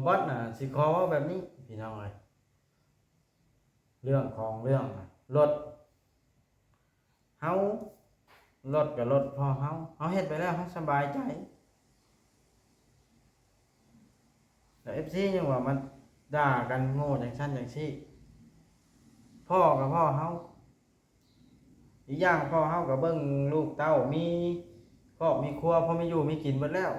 ບອດນະ ຊິຂໍເວົ້າແບບນີ້ພີ່ນ້ອງເອີຍ ເລື່ອງຂອງເລື່ອງນະ ລົດເຮົາ ລົດກໍລົດພໍ່ເຮົາ ເຮົາເຮັດໄປແລ້ວເຮົາສະບາຍໃຈ ແລ້ວເອັຟຊີຍັງວ່າມາດ່າກັນໂງ່ຈັ່ງຊັ້ນຈັ່ງຊີ້ ພໍ່ກໍພໍ່ເຮົາ ອີກຢ່າງພໍ່ເຮົາກໍເບິ່ງລູກເຕົ້າ ມີຄອບມີຄົວ ພໍມີຢູ່ມີກິນເບິດແລ້ວ.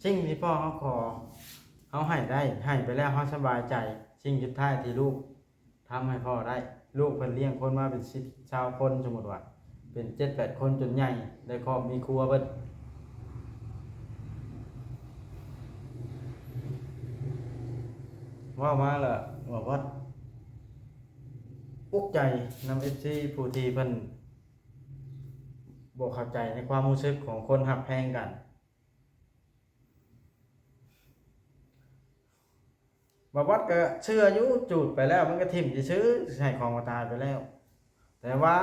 ສິ່ງທີ່ພໍ່ເຮົາຂໍ ເຮົາໃຫ້ໄດ້ ໃຫ້ໄປແລ້ວເຮົາສະບາຍໃຈ. ສິ່ງສຸດທ້າຍທີ່ລູກທຳໃຫ້ພໍ່ໄດ້ ລູກເພິ່ນລ້ຽງຄົນມາເປັນສິບຊາວຄົນ ສົມມຸດວ່າເປັນເຈັດແປດຄົນຈົນໃຫຍ່ ໄດ້ຄອບມີຄົວເບິດ. ເວົ້າມາລະ ບໍ່ບອດ ອຸກໃຈນຳເອັຟຊີ ຜູ້ທີ່ເພິ່ນບໍ່ເຂົ້າໃຈໃນຄວາມຮູ້ສຶກຂອງຄົນຮັກແພງກັນ. ບ່າວບອດກໍເຊື່ອຢູ່ ຈູດໄປແລ້ວມັນກໍຖິ້ມຊື່ໆ ໃຫ້ຂອງກໍຕາຍໄປແລ້ວ ແຕ່ວ່າ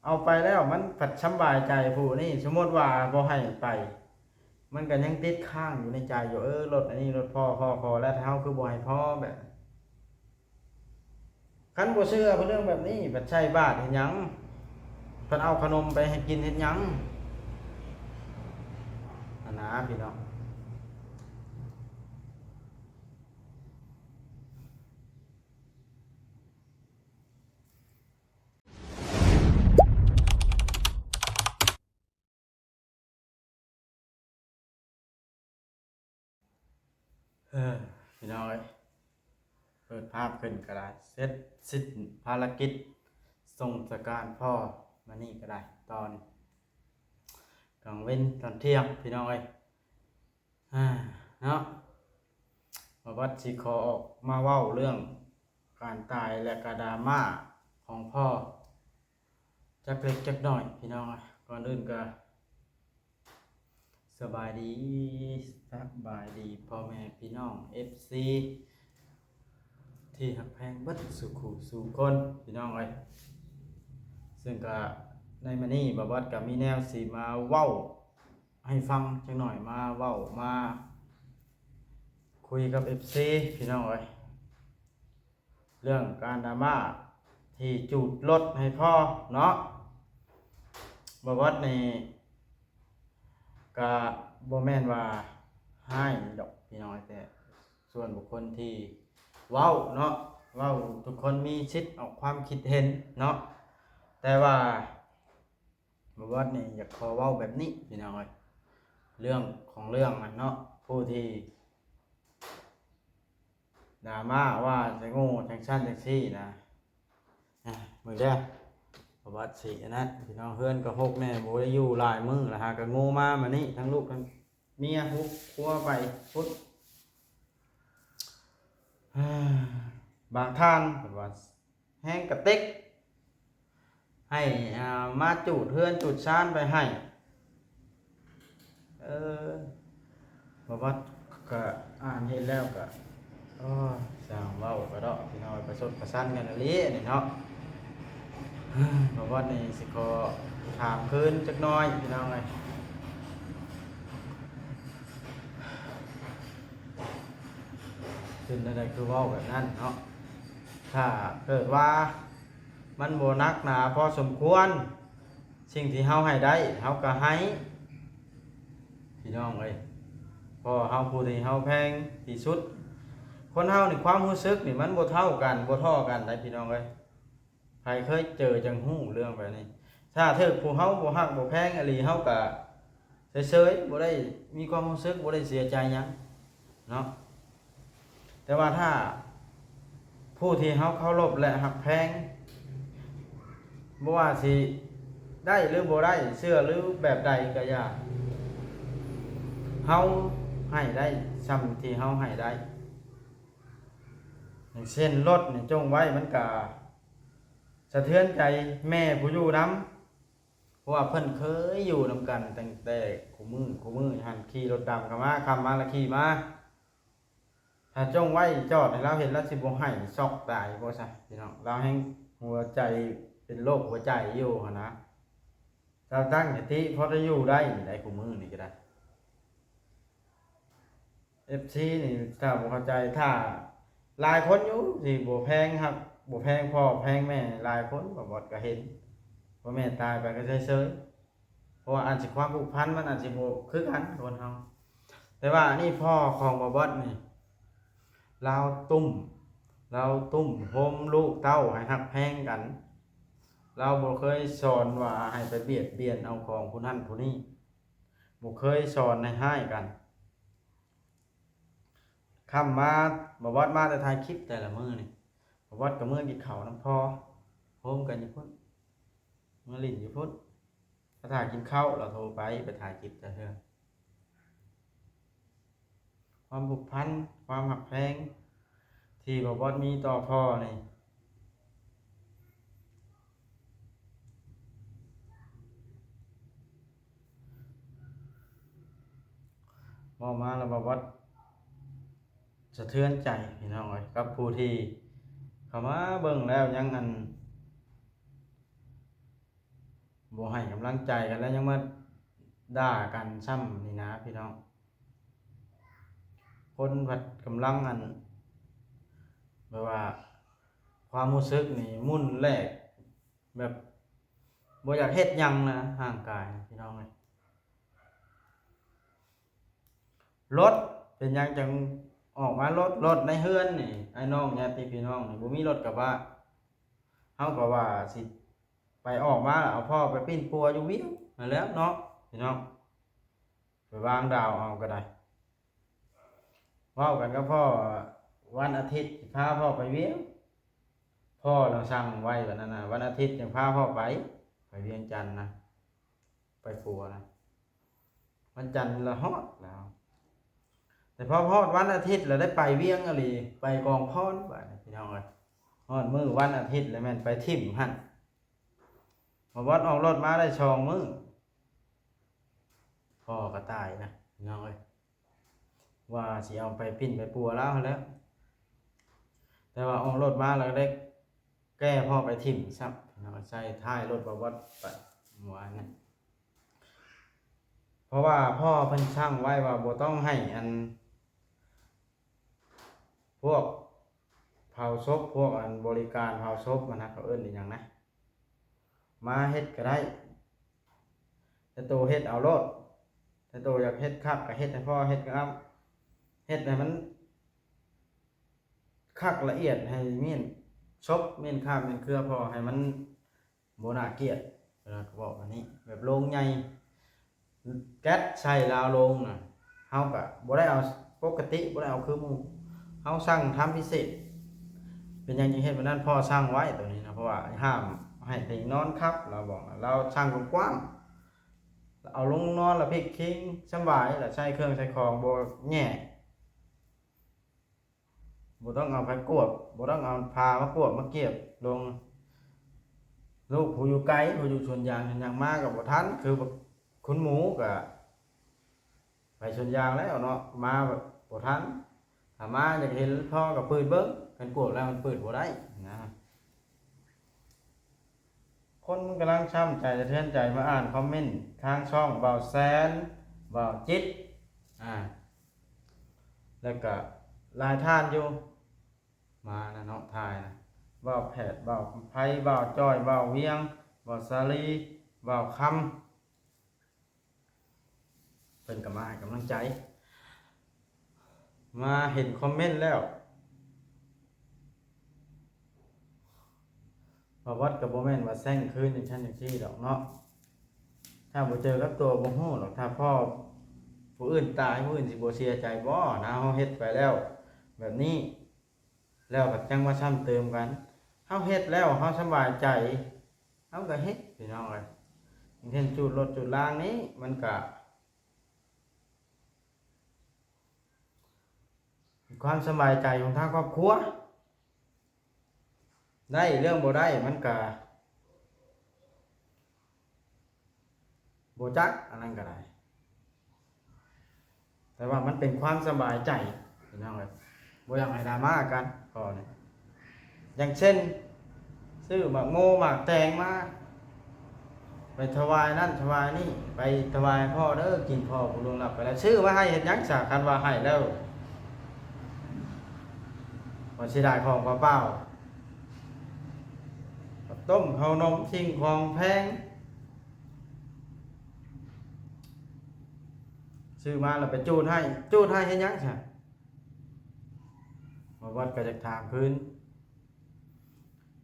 ເອົາໄປແລ້ວມັນພັດສຳບາຍໃຈຜູ້ນີ້. ສົມມຸດວ່າບໍ່ໃຫ້ໄປ ມັນກໍຍັງຕິດຄ້າງຢູ່ໃນໃຈຢູ່ ເອີ ລົດອັນນີ້ລົດພໍ່ ພໍ່ຂໍແລ້ວ ແຕ່ເຮົາຄືບໍ່ໃຫ້ພໍ່ ແບບ ຄັນບໍ່ເຊື່ອເລື່ອງແບບນີ້ ເພິ່ນໃສ່ບາດເຮັດຫຍັງ? ເພິ່ນເອົາຂະໜົມໄປໃຫ້ກິນເຮັດຫຍັງ? ຫັ້ນນະພີ່ນ້ອງ. ເອີ ພີ່ນ້ອງເອີຍ ເປີດພາບຂຶ້ນກໍໄດ້ ເສັດສິ້ນພາລະກິດສົ່ງສະການພໍ່ມານີ້ກໍໄດ້ ຕອນກາງເວັນຕອນທ່ຽງ ພີ່ນ້ອງເອີຍ ເນາະ. ບ່າວບອດຊິຂໍອອກມາເວົ້າເລື່ອງການຕາຍ ແລະກະດຣາມາຂອງພໍ່ ຈັກເລັກຈັກນ້ອຍພີ່ນ້ອງ. ກ່ອນອື່ນກະສະບາຍດີ ສະບາຍດີພໍ່ແມ່ພີ່ນ້ອງເອັຟຊີທີ່ຮັກແພງເບິດສູ່ຄູ່ສູ່ຄົນພີ່ນ້ອງເອີຍ. ເຊິ່ງກະໃນມື້ນີ້ບ່າວບອດກະມີແນວຊິມາເວົ້າໃຫ້ຟັງຈັກໜ້ອຍ ມາເວົ້າມາຄຸຍກັບເອັຟຊີພີ່ນ້ອງເອີຍ. ເລື່ອງການດຣາມາທີ່ຈູດລົດໃຫ້ພໍ່ເນາະ ບ່າວບອດນີ້ກະບໍ່ແມ່ນວ່າຮ້າຍດອກພີ່ນ້ອງ ແຕ່ສ່ວນບຸກຄົນທີ່ເວົ້າເນາະ ເວົ້າ ທຸກຄົນມີສິດອອກຄວາມຄິດເຫັນເນາະ ແຕ່ວ່າ ບ່າວບອດນີ້ຢາກຂໍເວົ້າແບບນີ້ພີ່ນ້ອງເອີຍ ເລື່ອງຂອງເລື່ອງຫັ້ນເນາະ ຜູ້ທີ່ດຣາມາວ່າຈະໂງ່ຈັ່ງຊັ້ນຈັ່ງຊີ້ນະ ອາ ເບິ່ງເດີ ບ່າວບອດຊິອັນນັ້ນພີ່ນ້ອງ ເຮືອນກໍຮົກແດ່ ບໍ່ໄດ້ຢູ່ຫຼາຍມື້ລະ ຫາກໍໂງ່ມາ ມານີ້ ທັງລູກທັງເມຍ ຮຸກຄົວໄປພຸ້ນ ບາງທ່ານເພິ່ນວ່າ ແຮງກະເຕັກ ໃຫ້ ອ່າ ມາຈູດເຮືອນຈູດຊານໄປໃຫ້ ເອີ ບໍ່ວ່າກະອ່ານເຫັນແລ້ວກະ ໂອ້ຍ ຊ່າງເວົ້າກະເນາະ ພີ່ນ້ອງ ປະຊົດປະຊັນກັນອີ່ຫຼີນີ້ເນາະ. ບ່າວບອດນີ້ຊິຂໍຖາມຄືນຈັກໜ້ອຍ ພີ່ນ້ອງເອີຍ ເປັນແນວໃດຄືເວົ້າແບບນັ້ນເນາະ? ຖ້າເກີດວ່າມັນບໍ່ໜັກໜາພໍສົມຄວນ ສິ່ງທີ່ເຮົາໃຫ້ໄດ້ ເຮົາກໍໃຫ້ ພີ່ນ້ອງເອີຍ ເພາະເຮົາຜູ້ທີ່ເຮົາແພງທີ່ສຸດ. ຄົນເຮົານີ້ ຄວາມຮູ້ສຶກນີ້ມັນບໍ່ເທົ່າກັນ ບໍ່ທໍ່ກັນໃດ ພີ່ນ້ອງເອີຍ. ໃຜເຄີຍເຈີຈັ່ງຮູ້ເລື່ອງແບບນີ້. ຖ້າຖືກຜູ້ເຮົາບໍ່ຮັກບໍ່ແພງອີ່ຫຼີ ເຮົາກະເຊີຍໆ ບໍ່ໄດ້ມີຄວາມຮູ້ສຶກ ບໍ່ໄດ້ເສຍໃຈຫຍັງເນາະ. ແຕ່ວ່າຖ້າຜູ້ທີ່ເຮົາເຄົາລົບ ແລະ ຮັກແພງ ບໍ່ວ່າຊິໄດ້ ຫຼື ບໍ່ໄດ້ ເຊື່ອ ຫຼື ແບບໃດກໍຢ່າ ເຮົາໃຫ້ໄດ້ຊ່ຳທີ່ເຮົາໃຫ້ໄດ້. ຢ່າງເຊັ່ນ ລົດນີ້ຈົ່ງໄວ້ ມັນກະສະເທືອນໃຈແມ່ຜູ້ຢູ່ນຳ ເພາະວ່າເພິ່ນເຄີຍຢູ່ນຳກັນຕັ້ງແຕ່ຄູ່ມື້ ຄູ່ມື້ຫັ້ນ ຂີ່ລົດດຳກໍມາ ຄ່ຳມາລະຂີ່ມາ. ຖ້າຈົ່ງໄວ້ຈອດໃຫ້ລາວເຫັນ ລາວຊິບໍ່ໄຫ້ຊອກຕາຍບໍ່ຊະ ພີ່ນ້ອງ? ລາວແຮ່ງຫົວໃຈເປັນໂລກຫົວໃຈຢູ່ຫັ້ນນະ. ຕັ້ງສະຕິພໍຈະຢູ່ໄດ້ນີ້ໄດ໋ ຄູ່ມື້ນີ້ກໍໄດ້. ເອັຟຊີນີ້ຖ້າບໍ່ເຂົ້າໃຈ ຖ້າຫຼາຍຄົນຢູ່ທີ່ບໍ່ແພງຮັກ ບໍ່ແພງພໍ່ແພງແມ່ ຫຼາຍຄົນ ບ່າວບອດກໍເຫັນ ພໍ່ແມ່ຕາຍໄປກໍເຊີຍໆ ເພາະວ່າອາດຊິ ຄວາມຜູກພັນມັນອາດຊິບໍ່ຄືກັນຄົນເຮົາ. ແຕ່ວ່າອັນນີ້ພໍ່ຂອງບ່າວບອດນີ້ ລາວຕຸ້ມ ລາວຕຸ້ມໂຮມລູກເຕົ້າໃຫ້ຮັກແພງກັນ. ລາວບໍ່ເຄີຍສອນວ່າໃຫ້ໄປບຽດບຽນເອົາຂອງຜູ້ນັ້ນຜູ້ນີ້. ບໍ່ເຄີຍສອນໃຫ້ຮ້າຍກັນ. ຄ່ຳມາ ບ່າວບອດມາແຕ່ຖ່າຍຄລິບແຕ່ລະມື້ນີ້ ບ່າວບອດກໍເມືອກິນເຂົ້ານຳພໍ່ ໂຮມກັນຢູ່ພຸ້ນ ເມືອຫຼິ້ນຢູ່ພຸ້ນ. ຖ້າຖ້າກິນເຂົ້າ ລາວໂທໄປ ໄປຖ່າຍຄລິບແຕ່ເທື່ອ. ຄວາມຜູກພັນ ຄວາມຮັກແພງທີ່ບ່າວບອດມີຕໍ່ພໍ່ນີ້ ເວົ້າມາແລ້ວບ່າວບອດສະເທືອນໃຈພີ່ນ້ອງເອີຍ ກັບຜູ້ທີ່ເຂົ້າມາເບິ່ງແລ້ວຍັງອັນ ບໍ່ໃຫ້ກຳລັງໃຈກັນ ແລ້ວຍັງມາດ່າກັນຊ້ຳນີ້ນະພີ່ນ້ອງ. ຄົນພັດກຳລັງອັນ ແບບວ່າຄວາມຮູ້ສຶກນີ້ໝຸ່ນແຫຼກ ແບບບໍ່ຢາກເຮັດຫຍັງນະ ຮ່າງກາຍພີ່ນ້ອງເອີຍ. ລົດ ເປັນຫຍັງຈັ່ງອອກມາລົດ ລົດໃນເຮືອນນີ້ ອ້າຍນ້ອງຍາດຕິພີ່ນ້ອງນີ້ ບໍ່ມີລົດກະບະ ເຮົາກໍວ່າຊິໄປອອກມາ ເອົາພໍ່ໄປປິ່ນປົວຢູ່ວຽງຫັ້ນແຫຼ້ວເນາະພີ່ນ້ອງ ໄປວາງດາວເອົາກໍໄດ້. ເວົ້າກັນກັບພໍ່ ວັນອາທິດຊິພາພໍ່ໄປວຽງ ພໍ່ລະສັ່ງໄວ້ວ່ານັ້ນນະ ວັນອາທິດຈັ່ງພາພໍ່ໄປ ໄປວຽງຈັນນະ ໄປປົວນະ ວັນຈັນລະຮອດແລ້ວ. ແຕ່ພໍຮອດວັນອາທິດລະໄດ້ໄປວຽງອີ່ຫຼີ ໄປກອງພອນບາດນີ້ພີ່ນ້ອງເອີຍ. ຮອດມື້ວັນອາທິດລະແມ່ນໄປຖິ້ມຫັ້ນ ມາວັດອອກລົດມາໄດ້ສອງມື້ ພໍ່ກໍຕາຍນະພີ່ນ້ອງເອີຍ. ວ່າຊິເອົາໄປປິ່ນໄປປົວລາວຫັ້ນແຫຼະ ແຕ່ວ່າອອກລົດມາແລ້ວກໍໄດ້ແກ່ພໍ່ໄປຖິ້ມຊ້ຳ ເນາະ ໃສ່ທ້າຍລົດບ່າວບອດໄປເມື່ອວານນີ້ ເພາະວ່າພໍ່ເພິ່ນສັ່ງໄວ້ວ່າບໍ່ຕ້ອງໃຫ້ອັນ ພວກເຜົາສົບ ພວກອັນບໍລິການເຜົາສົບຫັ້ນນະ ເຂົາເອີ້ນອີ່ຫຍັງນະ ມາເຮັດກໍໄດ້ ແຕ່ໂຕເຮັດເອົາໂລດ ແຕ່ໂຕຢາກເຮັດຄັກກໍເຮັດໃຫ້ພໍ່ເຮັດງາມ ເຮັດໃຫ້ມັນຄັກລະອຽດ ໃຫ້ມ້ຽນສົບ ມ້ຽນຄາບ ມ້ຽນເຄືອພໍ່ ໃຫ້ມັນບໍ່ໜ້າກຽດ ເພິ່ນກໍເວົ້າແບບນີ້ ແບບໂລງໃຫຍ່ ແກັດໃສ່ລາວໂລງນະ ເຮົາກະບໍ່ໄດ້ເອົາປົກກະຕິ ບໍ່ໄດ້ເອົາຄືໝູ່ ເຮົາສັ່ງທຳພິເສດ. ເປັນຫຍັງຈຶ່ງເຮັດແບບນັ້ນ? ພໍ່ສັ່ງໄວ້ໂຕນີ້ນະ ເພາະວ່າຫ້າມໃຫ້ເພງນອນຄັບ ລາວບອກນະ ລາວສັ່ງກວ້າງໆ ເອົາລົງນອນລະພິກພິງສະບາຍ ລະໃສ່ເຄື່ອງໃສ່ຂອງບໍ່ແຍກ. ບໍ່ຕ້ອງເອົາໄຟກວບ ບໍ່ຕ້ອງເອົາຜ້າມາກວບມາກຽບລົງ. ລູກຜູ້ຢູ່ໄກ ຜູ້ຢູ່ສວນຢາງ ສວນຢາງມາກໍບໍ່ທັນ ຄືບັກຄຸນໝູກໍໄປສວນຢາງແລ້ວເນາະ ມາແບບບໍ່ທັນ. ຖ້າມາຢາກເຫັນພໍ່ກໍປືດເບິ່ງ ຄັນກວບແລ້ວມັນປືດບໍ່ໄດ້ນະ. ຄົນມັນກຳລັງຊ້ຳໃຈສະເທືອນໃຈ ມາອ່ານຄອມເມັນທາງຊ່ອງບ່າວແຊນ ບ່າວຈິດ ອາ ແລ້ວກະຫຼາຍທ່ານຢູ່ ມານະເນາະ ຖ່າຍນະ ບ່າວແພດ ບ່າວຄຳໄພ ບ່າວຈ້ອຍ ບ່າວວຽງ ບ່າວສາລີ ບ່າວຄຳ. ເພິ່ນກໍມາໃຫ້ກຳລັງໃຈ ມາເຫັນຄອມເມັນແລ້ວ ປະຫວັດກໍບໍ່ແມ່ນວ່າແຊ່ງຄືນຈັ່ງຊັ້ນຈັ່ງຊີ້ດອກເນາະ. ຖ້າບໍ່ເຈີກັບຕົວບໍ່ຮູ້ດອກ ຖ້າພໍ່ຜູ້ອື່ນຕາຍ ຜູ້ອື່ນຊິບໍ່ເສຍໃຈບໍ່ນະ? ເຮົາເຮັດໄປແລ້ວແບບນີ້ ແລ້ວກໍຈັ່ງມາຊ້ຳເຕີມກັນ. ເຮົາເຮັດແລ້ວເຮົາສະບາຍໃຈ ເຮົາກໍເຮັດ ພີ່ນ້ອງເອີຍ. ຢ່າງເຊັ່ນ ຈູດລົດຈູດລາງນີ້ ມັນກະເປັນຄວາມສະບາຍໃຈຂອງທາງຄອບຄົວ ໄດ້ເລື່ອງບໍ່ໄດ້ ມັນກະ ບໍ່ຈັກ ອັນນັ້ນກໍໄດ້ ແຕ່ວ່າມັນເປັນຄວາມສະບາຍໃຈ ພີ່ນ້ອງເອີຍ ບໍ່ຢາກໃຫ້ດຣາມາກັນ ຂໍ້ນີ້. ຢ່າງເຊັ່ນ ຊື້ໝາກໂມໝາກແຕງມາ ໄປຖວາຍນັ້ນຖວາຍນີ້ ໄປຖວາຍພໍ່ເດີ ກິນພໍ່ຜູ້ລ່ວງລັບໄປແລ້ວ. ຊື້ມາໃຫ້ເຮັດຫຍັງຊະ ຄັນວ່າໃຫ້ແລ້ວ ວ່າຊິໄດ້ຂອງເປົ່າໆ ເຂົ້າຕົ້ມເຂົ້າໜົມ ສິ່ງຂອງແພງ ຊື້ມາແລ້ວໄປຈູດໃຫ້ ຈູດໃຫ້ເຮັດຫຍັງຊະ? ບ່າວບອດກໍຢາກຖາມຄືນ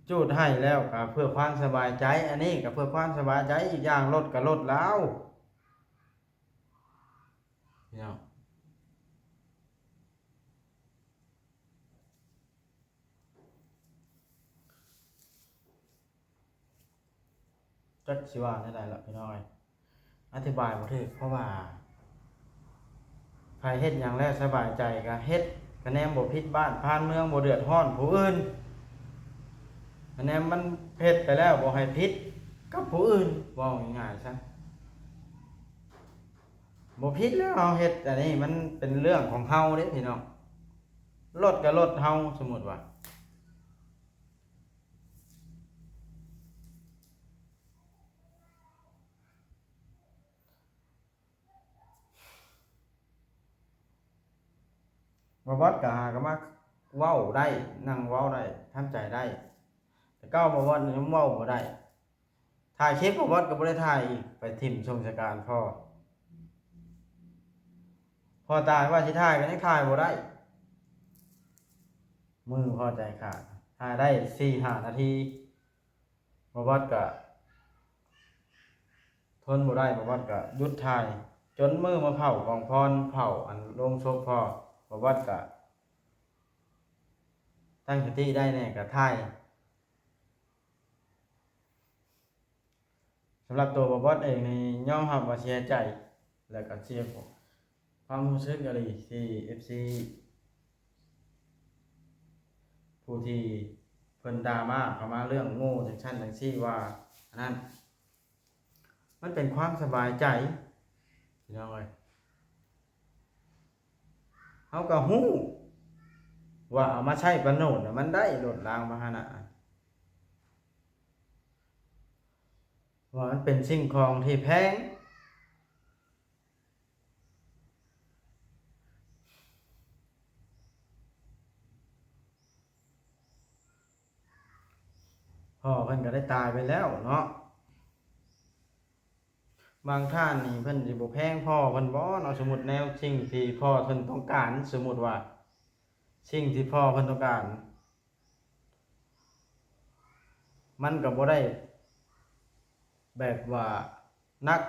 ຈູດໃຫ້ແລ້ວກໍເພື່ອຄວາມສະບາຍໃຈ ອັນນີ້ກໍເພື່ອຄວາມສະບາຍໃຈ ອີກຢ່າງລົດກໍລົດລາວ ພີ່ນ້ອງ. ຈັກຊິວ່າແນວໃດລະພີ່ນ້ອງເອີຍ ອະທິບາຍບໍ່ຖືກ ເພາະວ່າໃຜເຮັດຫຍັງແລ້ວສະບາຍໃຈກໍເຮັດ ກະແນມບໍ່ຜິດບ້ານຜ່ານເມືອງ ບໍ່ເດືອດຮ້ອນຜູ້ອື່ນ ກະແນມມັນເຮັດໄປແລ້ວບໍ່ໃຫ້ຜິດກັບຜູ້ອື່ນ ເວົ້າງ່າຍໆຊະ ບໍ່ຜິດແລ້ວເຮົາເຮັດ ອັນນີ້ມັນເປັນເລື່ອງຂອງເຮົາເດ້ພີ່ນ້ອງ ລົດກໍລົດເຮົາ ສົມມຸດວ່າ ບ່າວບອດກໍຫາກໍມາເວົ້າໄດ້ ນັ່ງເວົ້າໄດ້ ທຳໃຈໄດ້ ແຕ່ເກົ່າບ່າວບອດຍັງເວົ້າບໍ່ໄດ້ ຖ່າຍຄລິບບ່າວບອດກໍບໍ່ໄດ້ຖ່າຍອີກ ໄປຖິ້ມສົ່ງສະການພໍ່ ພໍ່ຕາຍວ່າຊິຖ່າຍກໍຍັງຖ່າຍບໍ່ໄດ້ ມືພໍ່ໃຈຂາດ ຖ່າຍໄດ້ສີ່ຫ້ານາທີ ບ່າວບອດກະທົນບໍ່ໄດ້ ບ່າວບອດກະຢຸດຖ່າຍ ຈົນມື້ມາເຜົາກອງພອນ ເຜົາອັນໂລງສົບພໍ່ ບ່າວບອດກະຕັ້ງສະຕິໄດ້ແດ່ ກະຖ່າຍ. ສຳລັບໂຕບ່າວບອດເອງນີ້ຍອມຮັບວ່າເສຍໃຈ ແລະກະເສຍຄວາມຮູ້ສຶກອີ່ຫຼີທີ່ເອັຟຊີ ຜູ້ທີ່ເພິ່ນດຣາມາເຂົ້າມາເລື່ອງໂງ່ຈັ່ງຊັ້ນຈັ່ງຊີ້ວ່າ ອັນນັ້ນ ມັນເປັນຄວາມສະບາຍໃຈ ພີ່ນ້ອງເອີຍ ເຮົາກໍຮູ້ວ່າເອົາມາໃຊ້ປະໂຫຍດນະ ມັນໄດ້ລົດລາງພາຫະນະ ວ່າມັນເປັນສິ່ງຂອງທີ່ແພງ ພໍ່ເພິ່ນກໍໄດ້ຕາຍໄປແລ້ວເນາະ ບາງທ່ານນີ້ເພິ່ນຊິບໍ່ແພງພໍ່ເພິ່ນບໍ່ເນາະ ສົມມຸດແນວສິ່ງທີ່ພໍ່ເພິ່ນຕ້ອງການ ສົມມຸດວ່າສິ່ງທີ່ພໍ່ເພິ່ນຕ້ອງການ ມັນກໍບໍ່ໄດ້ແບບວ່າໜັກ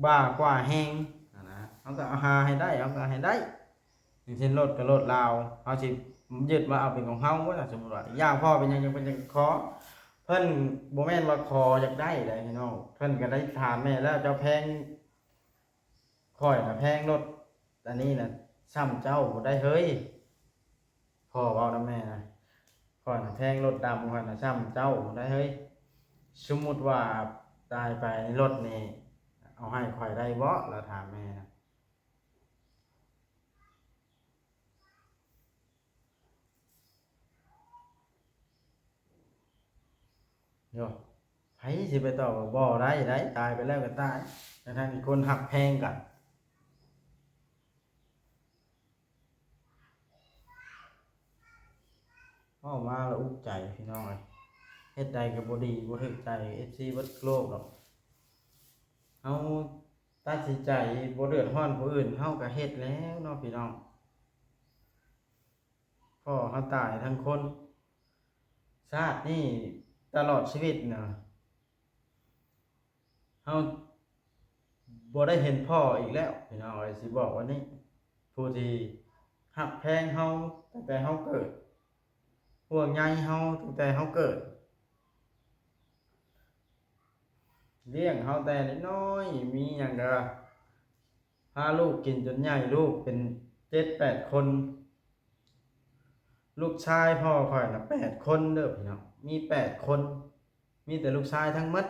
ບ່າກວ່າແຮງຫັ້ນນະ ເຮົາກໍຫາໃຫ້ໄດ້ ເຮົາກໍໃຫ້ໄດ້ ຢ່າງເຊັ່ນລົດກໍລົດລາວ ເຮົາຊິຍຶດມາເອົາເປັນຂອງເຮົາບໍ່ລະ ສົມມຸດວ່າ ຢ່າງພໍ່ເປັນຫຍັງຈັ່ງເພິ່ນຈັ່ງຂໍ ເພິ່ນບໍ່ແມ່ນວ່າຂໍຢາກໄດ້ໃດພີ່ນ້ອງ ເພິ່ນກໍໄດ້ຖາມແມ່ແລ້ວ ເຈົ້າແພງ ຂ້ອຍນະແພງລົດອັນນີ້ນະ ຊ່ຳເຈົ້າພຸ້ນໃດເຮີ້ຍ ພໍ່ເວົ້ານຳແມ່ນະ ຂ້ອຍນະແພງລົດດຳ ຂ້ອຍນະຊ່ຳເຈົ້າພຸ້ນໃດເຮີ້ຍ ສົມມຸດວ່າຕາຍໄປ ລົດນີ້ເອົາໃຫ້ຂ້ອຍໄດ້ບໍ່ ລາວຖາມແມ່ນະ. ໂຍ ໃຜຊິໄປຕອບວ່າບໍ່ໄດ້ໃດ໋ ຕາຍໄປແລ້ວກໍຕາຍ ທັງໆທີ່ຄົນຮັກແພງກັນ ເວົ້າມາລະອຸກໃຈພີ່ນ້ອງເອີຍ ເຮັດໃດກໍບໍ່ດີ ບໍ່ຖືກໃຈເອັຟຊີເບິດໂລກດອກ ເຮົາຕັດສິນໃຈບໍ່ເດືອດຮ້ອນຜູ້ອື່ນ ເຮົາກໍເຮັດແລ້ວເນາະພີ່ນ້ອງ ພໍ່ເຮົາຕາຍທັງຄົນ ຊາດນີ້ຕະຫຼອດຊີວິດນະ ເຮົາບໍ່ໄດ້ເຫັນພໍ່ອີກແລ້ວ ພີ່ນ້ອງເອີຍ ຊິບອກວ່ານີ້ ຜູ້ທີ່ຮັກແພງເຮົາຕັ້ງແຕ່ເຮົາເກີດ ຫ່ວງໃຍເຮົາຕັ້ງແຕ່ເຮົາເກີດ ລ້ຽງເຮົາແຕ່ນ້ອຍໆ ມີຫຍັງກໍພາລູກກິນຈົນໃຫຍ່ ລູກເປັນເຈັດແປດຄົນ ລູກຊາຍພໍ່ຂ້ອຍນະແປດຄົນເດີພີ່ນ້ອງ ມີແປດຄົນ ມີແຕ່ລູກຊາຍທັງໝົດ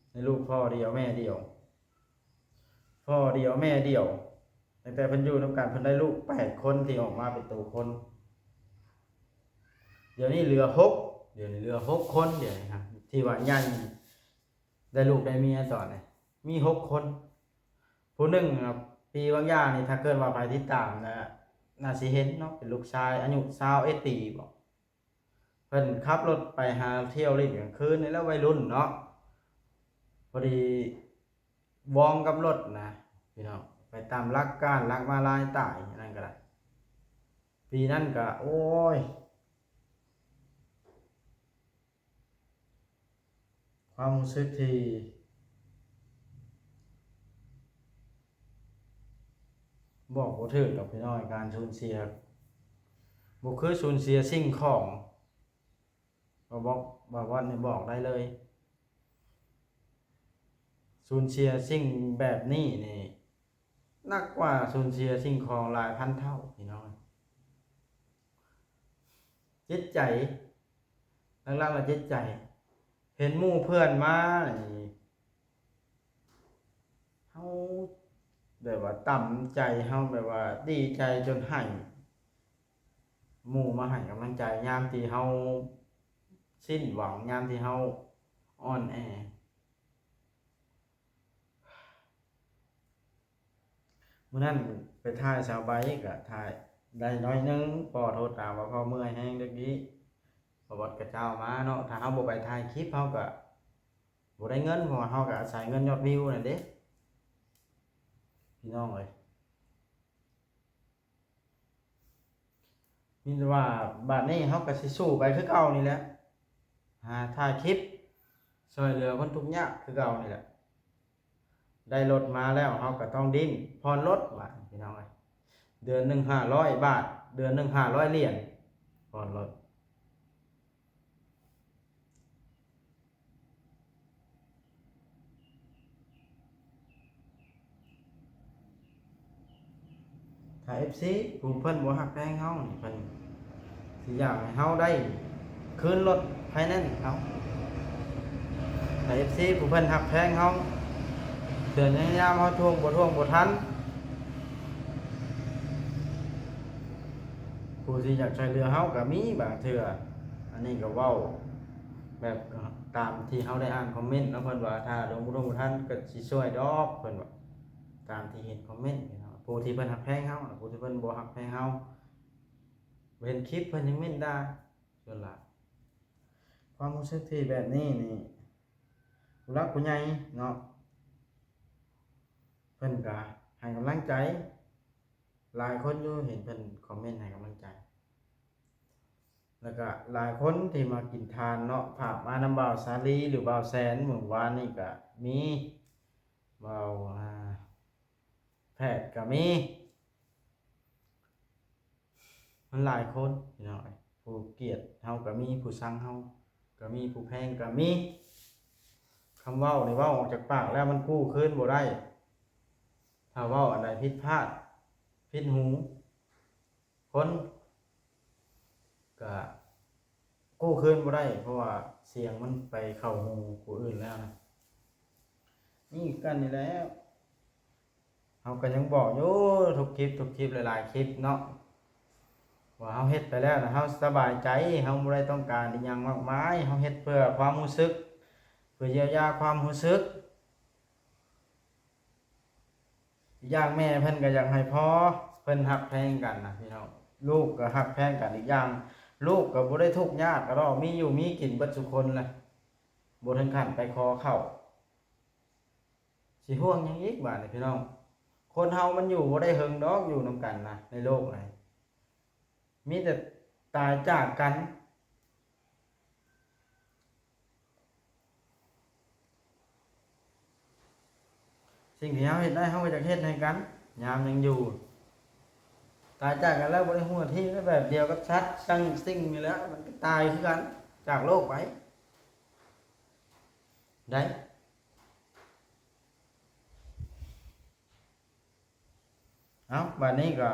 ໃຫ້ລູກພໍ່ດຽວແມ່ດຽວ ພໍ່ດຽວແມ່ດຽວ ຕັ້ງແຕ່ເພິ່ນຢູ່ນຳກັນ ເພິ່ນໄດ້ລູກແປດຄົນທີ່ອອກມາເປັນໂຕຄົນ ດຽວນີ້ເຫຼືອຫົກ ດຽວນີ້ເຫຼືອຫົກຄົນ ດຽວນີ້ຮະ ທີ່ວ່າໃຫຍ່ ໄດ້ລູກໄດ້ເມຍຕອນນີ້ ມີຫົກຄົນ. ຜູ້ໜຶ່ງນະ ປີບາງຢ່າງນີ້ ຖ້າເກີດວ່າໃຜຕິດຕາມນະ ໜ້າຊິເຫັນເນາະ ເປັນລູກຊາຍອາຍຸຊາວເອັດປີບໍ ເພິ່ນຂັບລົດໄປຫາທ່ຽວຫຼິ້ນກາງຄືນນີ້ແຫຼະ ໄວລຸ້ນເນາະ ພໍດີວອງກັບລົດນະ ພີ່ນ້ອງ ໄປຕາມຫຼັກການ ຫຼັກມາລາຍຕາຍ ອັນນັ້ນກໍໄດ້. ປີນັ້ນກໍ ໂອ້ຍ ຄວາມຮູ້ສຶກທີ່ບອກບໍ່ຖືກດອກພີ່ນ້ອງ ການສູນເສຍ ບໍ່ຄືສູນເສຍສິ່ງຂອງ ບໍ່ບອກ ບໍ່ບອກ ບໍ່ບອກ ນີ້ບອກໄດ້ເລີຍ ສູນເສຍສິ່ງແບບນີ້ນີ້ ໜັກກວ່າສູນເສຍສິ່ງຂອງຫຼາຍພັນເທົ່າ ພີ່ນ້ອງ. ຈິດໃຈ ຫຼັກໆລະຈິດໃຈ ເຫັນໝູ່ເພື່ອນມານີ້ ເຮົາແບບວ່າຕຳໃຈ ເຮົາແບບວ່າດີໃຈຈົນໄຫ້ ໝູ່ມາໃຫ້ກຳລັງໃຈຍາມທີ່ເຮົາສິ້ນຫວັງ ຍາມທີ່ເຮົາອ່ອນແອ. ມື້ນັ້ນໄປຖ່າຍສາວໃບກໍຖ່າຍໄດ້ໜ້ອຍໜຶ່ງ ພໍ່ໂທຕາມວ່າພໍ່ເມື່ອຍແຮງເດກີ້ ບໍ່ບອດກະເຈົ້າມາເນາະ ຖ້າເຮົາບໍ່ໄປຖ່າຍຄລິບ ເຮົາກໍບໍ່ໄດ້ເງິນ ເພາະວ່າເຮົາກໍອາໄສເງິນຍອດວິວນັ້ນເດ້ ພີ່ນ້ອງເອີຍ. ມີແຕ່ວ່າບາດນີ້ເຮົາກໍຊິສູ້ໄປຄືເກົ່ານີ້ແຫຼະ ຫາຖ່າຍຄລິບຊ່ວຍເຫຼືອຄົນທຸກຍາກຄືເກົ່ານີ້ແຫຼະ. ໄດ້ລົດມາແລ້ວ ເຮົາກໍຕ້ອງດີ້ນຜ່ອນລົດບາດນີ້ ພີ່ນ້ອງເອີຍ ເດືອນໜຶ່ງຫ້າຮ້ອຍບາດ ເດືອນໜຶ່ງຫ້າຮ້ອຍຫຼຽນ ຜ່ອນລົດ. ຖ້າເອັຟຊີຜູ້ເພິ່ນບໍ່ຮັກແພງເຮົານີ້ ເພິ່ນຊິຢາກໃຫ້ເຮົາໄດ້ຄືນລົດໄຟແນນເຮົາ. ຖ້າເອັຟຊີຜູ້ເພິ່ນຮັກແພງເຮົາ ເທື່ອໃນຍາມເຮົາທວງ ບໍ່ທວງບໍ່ທັນ ຜູ້ທີ່ຢາກຊ່ວຍເຫຼືອເຮົາກໍມີບາງເທື່ອ. ອັນນີ້ກໍເວົ້າແບບຕາມທີ່ເຮົາໄດ້ອ່ານຄອມເມັນເນາະ ເພິ່ນວ່າຖ້າລົງບໍ່ທັນກໍຊິຊ່ວຍດອກ ເພິ່ນວ່າ ຕາມທີ່ເຫັນຄອມເມັນ. ຜູ້ທີ່ເພິ່ນຮັກແພງເຮົາ ຜູ້ທີ່ເພິ່ນບໍ່ຮັກແພງເຮົາ ເຫັນຄລິບເພິ່ນຍັງເມັນດ່າສ່ວນຫຼາຍ. ຄວາມຮູ້ສຶກທີ່ແບບນີ້ນີ້ ຜູ້ຫຼັກຜູ້ໃຫຍ່ເນາະ ເພິ່ນກໍໃຫ້ກຳລັງໃຈ. ຫຼາຍຄົນຢູ່ເຫັນເພິ່ນຄອມເມັນໃຫ້ກຳລັງໃຈ ແລ້ວກະຫຼາຍຄົນທີ່ມາກິນທານເນາະ ຝາກມານຳບ່າວສາລີ ຫຼື ບ່າວແສນ ມື້ວານນີ້ກະມີ ບ່າວ ອ່າ ແພດກະມີ ມັນຫຼາຍຄົນພີ່ນ້ອງເອີຍ ຜູ້ກຽດເຮົາກະມີ ຜູ້ຊັງເຮົາກະມີ ຜູ້ແພງກະມີ. ຄຳເວົ້ານີ້ເວົ້າອອກຈາກປາກແລ້ວມັນກູ້ຄືນບໍ່ໄດ້. ຖ້າເວົ້າອັນໃດຜິດພາດຜິດຫູຄົນ ກະກູ້ຄືນບໍ່ໄດ້ ເພາະວ່າສຽງມັນໄປເຂົ້າຫູຜູ້ອື່ນແລ້ວນະ. ນີ້ຄືກັນນີ້ແຫຼະ ເຮົາກໍຍັງບອກຢູ່ທຸກຄລິບ ທຸກຄລິບ ຫຼາຍໆຄລິບເນາະ ວ່າເຮົາເຮັດໄປແລ້ວນະ ເຮົາສະບາຍໃຈ ເຮົາບໍ່ໄດ້ຕ້ອງການອີ່ຫຍັງມາກມາຍ ເຮົາເຮັດເພື່ອຄວາມຮູ້ສຶກ ເພື່ອຢຽວຢາຄວາມຮູ້ສຶກ. ອີກຢ່າງແມ່ເພິ່ນກໍຢາກໃຫ້ພໍ່ ເພິ່ນຮັກແພງກັນນະພີ່ນ້ອງ ລູກກໍຮັກແພງກັນ. ອີກຢ່າງລູກກໍບໍ່ໄດ້ທຸກຍາກກະດອກ ມີຢູ່ມີກິນເບິດສູ່ຄົນແຫຼະ ບໍ່ເຖິງຂັ້ນໄປຂໍເຂົ້າ. ຊິຫ່ວງຫຍັງອີກບາດນີ້ພີ່ນ້ອງ ຄົນເຮົາມັນຢູ່ບໍ່ໄດ້ເຫິງດອກ ຢູ່ນຳກັນນະ ໃນໂລກນີ້ ມີແຕ່ຕາຍຈາກກັນ. ສິ່ງທີ່ເຮົາເຮັດໄດ້ ເຮົາກໍຢາກເຮັດໃຫ້ກັນ ຍາມຍັງຢູ່. ຕາຍຈາກກັນແລ້ວບໍ່ໄດ້ຫົວທີບ ແບບດຽວກັບສັດ ສັງສິ່ງນີ້ແຫຼະ ມັນກໍຕາຍຄືກັນ ຈາກໂລກໄປໄດ້. ເອົ້າ ບາດນີ້ກໍ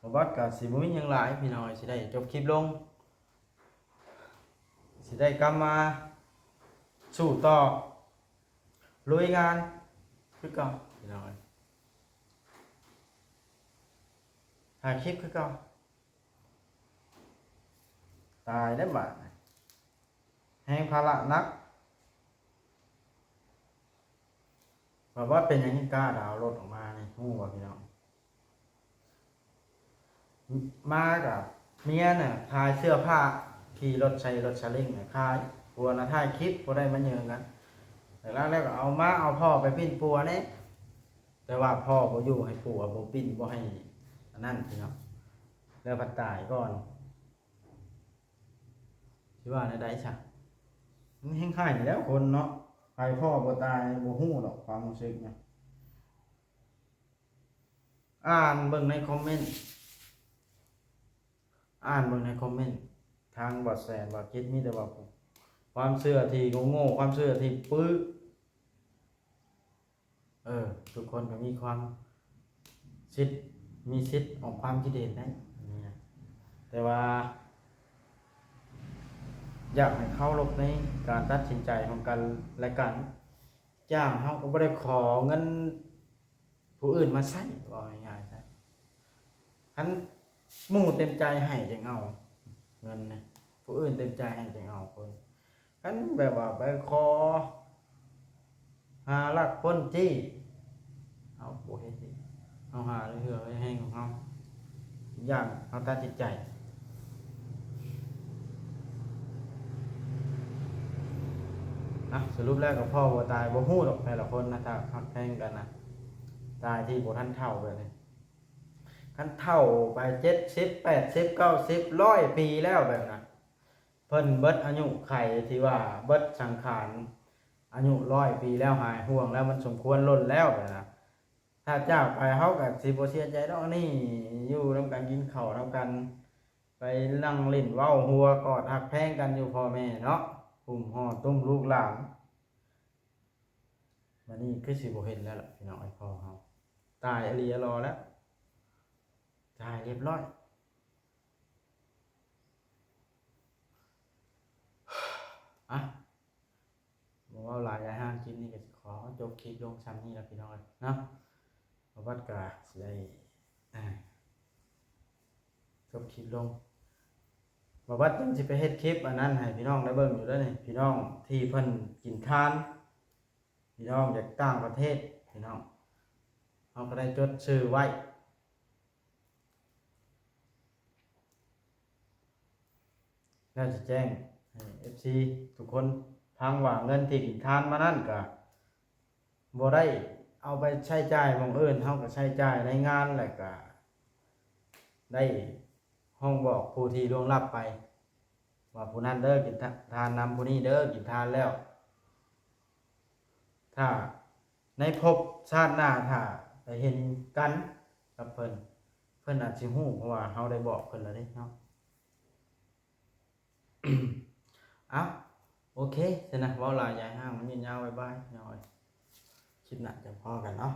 ບໍ່ບອດກໍຊິບໍ່ມີຫຍັງຫຼາຍພີ່ນ້ອງ ຊິໄດ້ຈົບຄລິບລົງ ຊິໄດ້ກັບມາສູ້ຕໍ່ ລຸຍງານຄືເກົ່າພີ່ນ້ອງ ຖ່າຍຄລິບຄືເກົ່າ. ຕາຍແລ້ວບາດນີ້ ແຮງພາລະໜັກ ວ່າ ວ່າເປັນຫຍັງຈຶ່ງກ້າດາວລົດອອກມານີ້ ຮູ້ບໍ່ພີ່ນ້ອງ? ມາກັບເມຍນະ ຂາຍເສື້ອຜ້າ ຂີ່ລົດໃສ່ລົດສະລິງນະຂາຍ ຜົວນະຖ່າຍຄລິບ ບໍ່ໄດ້ມາເຍີງກັນ ແລ້ວ ແລ້ວກໍເອົາມາ ເອົາພໍ່ໄປປິ່ນປົວແດ່ ແຕ່ວ່າພໍ່ບໍ່ຢູ່ ໃຫ້ປົວບໍ່ປິ່ນ ບໍ່ໃຫ້ອັນນັ້ນພີ່ນ້ອງ ແລ້ວພັດຕາຍກ່ອນ. ຊິວ່າແນວໃດຊະ? ມັນແຮງໄຫ້ແລ້ວຄົນເນາະ ໃຜພໍ່ບໍ່ຕາຍບໍ່ຮູ້ດອກຄວາມຮູ້ສຶກນະ. ອ່ານເບິ່ງໃນຄອມເມັນ ອ່ານເບິ່ງໃນຄອມເມັນ ທາງບໍ່ແຊນບໍ່ຄິດ ມີແຕ່ວ່າຄວາມເຊື່ອທີ່ໂງ່ໆ ຄວາມເຊື່ອທີ່ປຶ ເອີ ທຸກຄົນກໍມີຄວາມສິດ ມີສິດອອກຄວາມຄິດເຫັນໄດ້ ແຕ່ວ່າ ຢາກໃຫ້ເຄົາລົບໃນການຕັດສິນໃຈຂອງກັນແລະກັນ ຢ່າງເຮົາກໍບໍ່ໄດ້ຂໍເງິນຜູ້ອື່ນມາໃຊ້ ເວົ້າງ່າຍໆຊະ ຄັນໝູ່ເຕັມໃຈໃຫ້ຈຶ່ງເອົາເງິນນະ ຜູ້ອື່ນເຕັມໃຈໃຫ້ຈຶ່ງເອົາຄົນ ຄັນແບບວ່າໄປຂໍຫາລັກປ້ນຈີ້ ເຮົາບໍ່ເຮັດອີກ ເຮົາຫາເຫື່ອແຮງຂອງເຮົາ ຢ່າງເຮົາຕັດສິນໃຈ ອ່ະ ສະຫຼຸບແລ້ວກໍພໍ່ບໍ່ຕາຍ ບໍ່ຮູ້ດອກແຕ່ລະຄົນນະ ຖ້າຮັກແພງກັນນະ ຕາຍທີ່ບໍ່ທັນເຖົ້າແບບນີ້ ຄັນເຖົ້າໄປເຈັດສິບ ແປດສິບ ເກົ້າສິບ ຮ້ອຍປີແລ້ວແບບນັ້ນ ເພິ່ນເບິດອາຍຸໄຂທີ່ວ່າເບິດສັງຂານ ອາຍຸຮ້ອຍປີແລ້ວ ຫາຍຫ່ວງແລ້ວ ມັນສົມຄວນຫຼົ່ນແລ້ວແບບນັ້ນ ຖ້າຈາກໄປເຮົາກໍຊິບໍ່ເສຍໃຈດອກ ອັນນີ້ຢູ່ນຳກັນ ກິນເຂົ້ານຳກັນ ໄປນັ່ງຫຼິ້ນເວົ້າຫົວກອດຮັກແພງກັນຢູ່ພໍ່ແມ່ເນາະ ຫຸ້ມຫໍ້ຕຸ້ມລູກຫຼານ ບັດນີ້ຄືຊິບໍ່ເຫັນແລ້ວລະພີ່ນ້ອງເອີຍ ພໍ່ເຮົາຕາຍອີ່ຫຼີອີ່ຫຼໍແລ້ວ ຕາຍລຽບລ້ອຍ. ອ່ະ ບໍ່ເວົ້າຫຼາຍ ຍາຍຫ້າງ ຄລິບນີ້ກໍຊິຂໍຈົບຄລິບລົງຊ່ຳນີ້ລະພີ່ນ້ອງເອີຍເນາະ ບໍ່ບັດກໍຊິໄດ້ ອ່າ ຈົບຄລິບລົງ ບໍ່ບັດຍັງຊິໄປເຮັດຄລິບອັນນັ້ນໃຫ້ພີ່ນ້ອງໄດ້ເບິ່ງຢູ່ເດີນີ້ ພີ່ນ້ອງທີ່ເພິ່ນກິນທານ ພີ່ນ້ອງຈາກຕ່າງປະເທດ ພີ່ນ້ອງ ເຮົາກໍໄດ້ຈົດຊື່ໄວ້ ແລ້ວຊິແຈ້ງໃຫ້ເອັຟຊີທຸກຄົນຟັງວ່າເງິນທີ່ກິນທານມານັ້ນກະບໍ່ໄດ້ເອົາໄປໃຊ້ຈ່າຍໝ່ອງອື່ນ ເຮົາກະໃຊ້ຈ່າຍໃນງານ ແລ້ວກະໄດ້ຮ້ອງບອກຜູ້ທີ່ລ່ວງລັບໄປ ວ່າຜູ້ນັ້ນເດີ ກິນທານນຳ ຜູ້ນີ້ເດີ ກິນທານແລ້ວ ຖ້າໃນພົບຊາດໜ້າ ຖ້າໄດ້ເຫັນກັນກັບເພິ່ນ ເພິ່ນອາດຊິຮູ້ ເພາະວ່າເຮົາໄດ້ບອກເພິ່ນແລ້ວເດ້ເນາະ. ເອົ້າ ໂອເຄຊັ້ນນະ ເວົ້າຫຼາຍຢາຍຫ້າງ ມັນຍືດຍາວ ບາຍບາຍ ຄລິບໜ້າຈະພໍ້ກັນເນາະ.